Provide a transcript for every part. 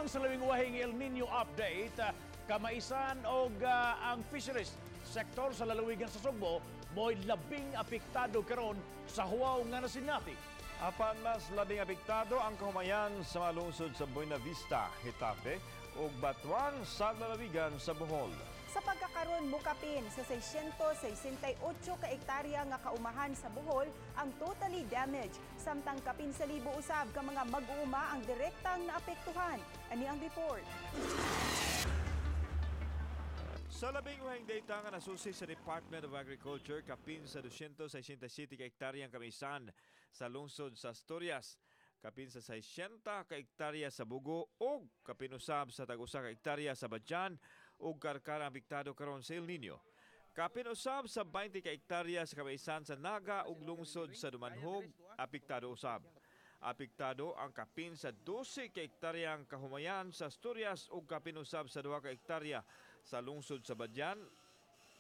Alang sa labing wahing El Nino update, kamaisan og ang fisheries sektor sa lalawigan sa Sugbo mo'y labing apektado karon sa huwaw nga nasinati. Apan mas labing apektado ang kahumayan sa mga lungsod sa Buena Vista, Getafe ug Batuan sa lalawigan sa Bohol. Sa pagkakaron, mukapin sa 668 ka ektarya nga kaumahan sa Bohol ang totally damaged, samtang kapin sa libo usab ka mga mag-uuma ang direktang naapektuhan. Ani ang report. Sa labing uhing data nga nasusi sa Department of Agriculture, kapin sa 267 ka hektaryang kamaisan sa lungsod sa Asturias, kapin sa 600 ka hektarya sa Bugo ug kapin usab sa tag-usa ka hektarya sa Badian ug Karkar ang apektado karon sa El Nino. Kapin usab sa 20 ka hektarya sa kamaisan sa Naga ug lungsod sa Dumanjug apektado usab. Apektado ang kapin sa 12 ka hektaryang kahumayan sa Asturias ug kapin usab sa 2 ka hektarya sa lungsod sa Badian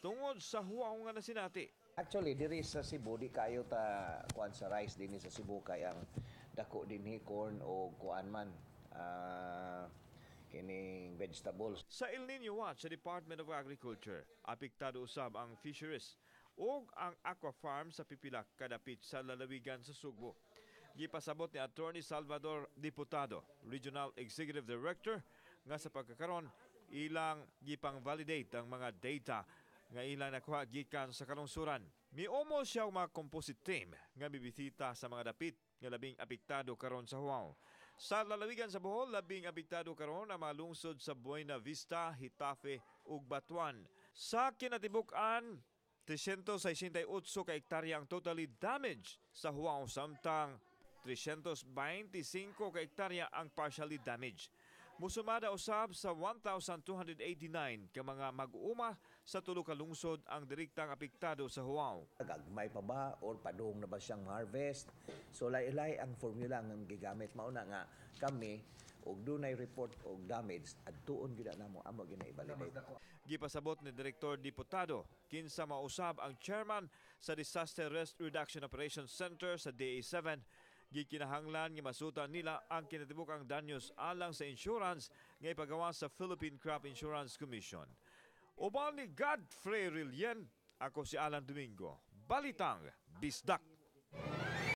tungod sa huwaw nga nasinati. Actually, diri sa Cebu, di kayo ta kuan sa rice dinhi sa Cebu kay ang dako dinhi corn o kuan man kining vegetables. Sa El Nino Watch sa Department of Agriculture, apektado usab ang fisheries ug ang aqua farm sa pipila ka dapit sa lalawigan sa Sugbo. Gipasabot ni Attorney Salvador Diputado, Regional Executive Director, nga sa pagkakaron ilang gipang-validate ang mga data nga ilang nakuha gikan sa kalungsuran. Miumo siya og mga composite team nga mibisita sa mga dapit nga labing apektado karon sa huwaw. Sa lalawigan sa Bohol, labing apektado karon ang mga lungsod sa Buena Vista, Getafe ug Batuan. Sa kinatibuk-an, 368 ka hektarya ang totally damaged sa huwaw, samtang 325 ka hektarya ang partially damaged. Musumada usab sa 1,289 ka mga mag-uuma sa tulo ka lungsod ang direktang apektado sa huwaw. Gagmay pa ba or padung na ba siyang harvest? So lahi-lahi ang formula nga gigamit. Mao na nga kami og dunay report og damage, adtuon gyud namo, amo gyud na i-validate. Gipasabot ni Direktor Diputado, kinsa mausab ang chairman sa Disaster Risk Reduction Operations Center sa DA7, gikinahanglan nga masuta nila ang kinatibuk-ang danyos alang sa insurance nga ipagawa sa Philippine Crop Insurance Commission. Uban ni Godfrey Rilien, ako si Alan Domingo. Balitang Bisdak.